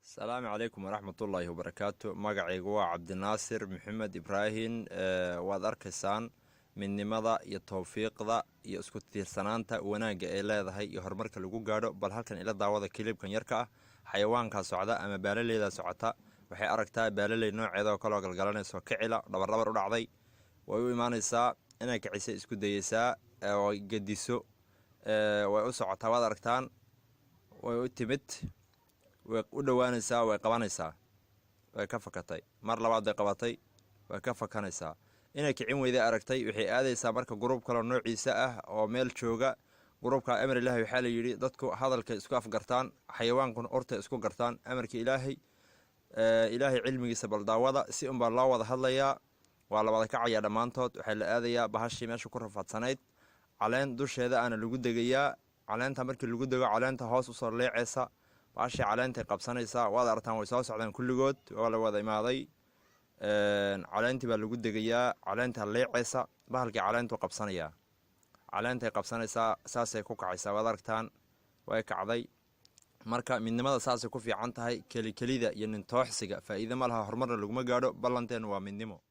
Asalaamu calaykum waraxmatullaahi wabarakaatu. Magacaygu waa Cabdinaasir Maxamed Ibraahim. Waad arkaysaan midnimada iyo towfiiqda iyo isku tiirsanaanta wanaagga ay leedahay iyo horumarka lagu gaadho. Bal halkan ila daawada clipkan yarka ah. Xayawaankaa socda ama baalaleedaa socota waxay aragtaa baalaley nooceeda oo kaloo galgalanayso, kicila dhabardhabar u dhacday. Way u imaanaysaa, inay kicisay isku dayeysaa oo gediso. Way u socotaa, waad aragtaan. Way u timid, way u dhowaanaysaa, way qabanaysaa, way ka fakatay. Mar labaad bay qabatay, way ka fakanaysaa. Inay kicin weyday aragtay. Waxay aadaysaa marka group kaloo noociisa ah oo meel jooga. Groupka amar Ilaahay, waxaa la yidhi dadku hadalkay isku afgartaan, xayawaankuna urtay isku gartaan. Amarka Ilaahay, Ilaahay cilmigiisa baldaawada, si unbaa loo wada hadlayaa. Waa la wada kacayaa dhammaantood. Waxaa la aadayaa bahashii meesha ku rafaadsanayd. Caleen dusheeda aana lagu degayaa. Caleenta markii lagu dego, caleenta hoos usoo leeceysa, bahashii caleentay qabsanaysaa. Waad aragtaan, way soo socdaan kulligood, waa la wada imaaday. Caleentii baa lagu degayaa, caleentaa leeceysa, bahalkii caleentuu qabsanayaa, caleentay qabsanaysaa, saasay ku kacaysaa. Waad aragtaan, way kacday. Marka midnimada saasay ku fiican tahay. Kelikelida iyo nintooxsiga faa'iide ma laha, horumarna laguma gaadho. Ballanteenu waa midnimo.